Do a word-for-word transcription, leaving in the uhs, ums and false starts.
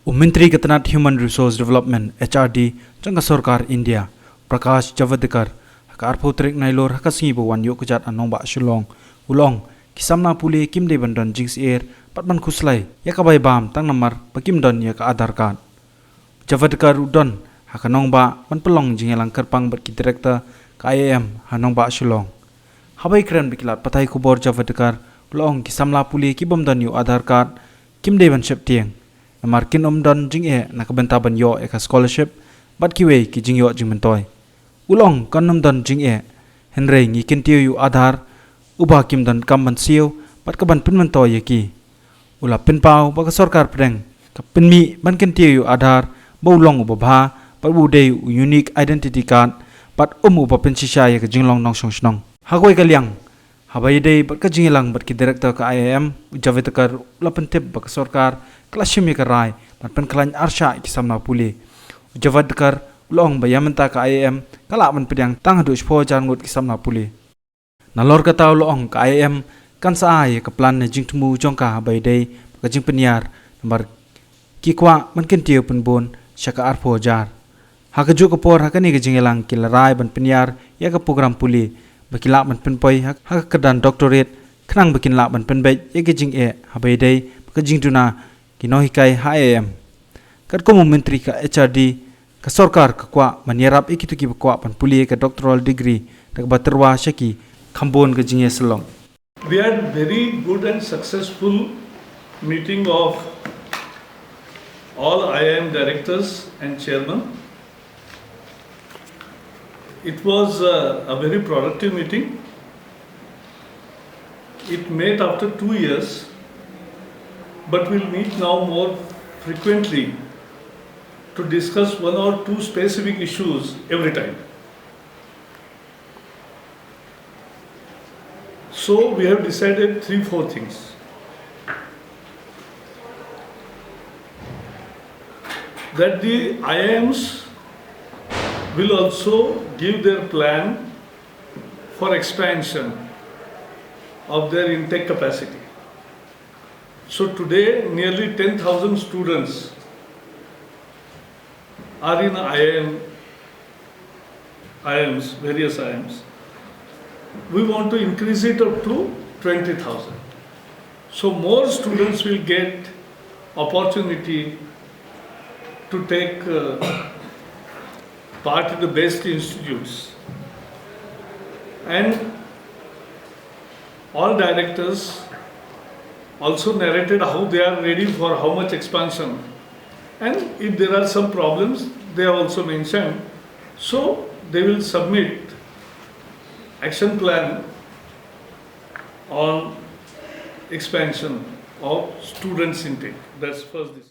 U Myntri ka tnat Human Resource Development, H R D, jong ka sorkar India, Prakash Javadekar, ha ka arphew tarik Nailur ha ka sngi ba wan ïoh ka jat ha nongbah Shillong, u la ong ki samla pule kim dei ban don jingsyier bad ban khuslai ïa ka bai bam tang namar ba kim don ïa ka Aadhaar card. Javadekar u don ha ka nongbah ban pynlong jingïalang kyrpang bad ki director ka I I M ha nongbah Shillong. Haba ïakren bad ki lad pathai khubor, Javadekar u la ong ki samla pule ki bym don ïa u Aadhaar card kim dei ban sheptieng, namar kin ym don jingeh na ka bynta ban ïoh ïa ka scholarship bad kiwei ki jingïoh jingmyntoi. U la ong kan ym don jingeh, hynrei ngi kyntiew ïa u Aadhaar uba kim donkam ban siew bad ka ban pynmyntoi ïa ki. U la pynpaw ba ka sorkar pdeng ka pynmih ban kyntiew ïa u Aadhaar ba u long uba bha bad u dei u unique identity card bad um uba pynshisha ïa ka jinglong nongshong shnong. Ha kawei ka liang, haba ïadei bad ka jingïalang bad ki director ka I I M, u Javadekar u la pyntip ba ka sorkar ka la shim ïa ka rai ban pynkhlaiñ arshah ïa ki samla pule. U Javadekar u la ong ba ïa mynta ka I I M ka lah ban pdiang tang haduh shiphew hajar ngut ki samla pule. Nalor kata u la ong ka I I M kan sa ai ïa ka plan ne jingthmu jong ka haba ïadei bad ka jingpynïar, namar ki kwah ban kyntiew pynbun sha ka arphew hajar. Ha kajuh ka por ha kane ka jingïalang ki la rai ban pynïar ïa ka program pule ba ki lah ban pynpoi ha, ha ka kyrdan doctorate khnang ba kin lah ban pynbeit ïa ka jingeh haba ïadei bad ka jingduna ki nonghikai ha I I M. Katkum u Myntri ka H R D, ka sorkar ka kwah ban ïarap ïa kito kiba kwah ban pule ïa ka doctoral degree da kaba tyrwa sha ki kham bun ka jingïasyllok. We had very good and successful meeting of all I I M directors and chairman. It was uh, a very productive meeting. It met after two years, but we'll meet now more frequently to discuss one or two specific issues every time. So we have decided three, four things. That the I I Ms will also give their plan for expansion of their intake capacity. So today, nearly ten thousand students are in I I M, I I Ms, various I I Ms. We want to increase it up to twenty thousand. So more students will get opportunity to take uh, part in the best institutes. And all directors also narrated how they are ready for how much expansion. And if there are some problems, they have also mentioned. So they will submit action plan on expansion of students intake. That's first.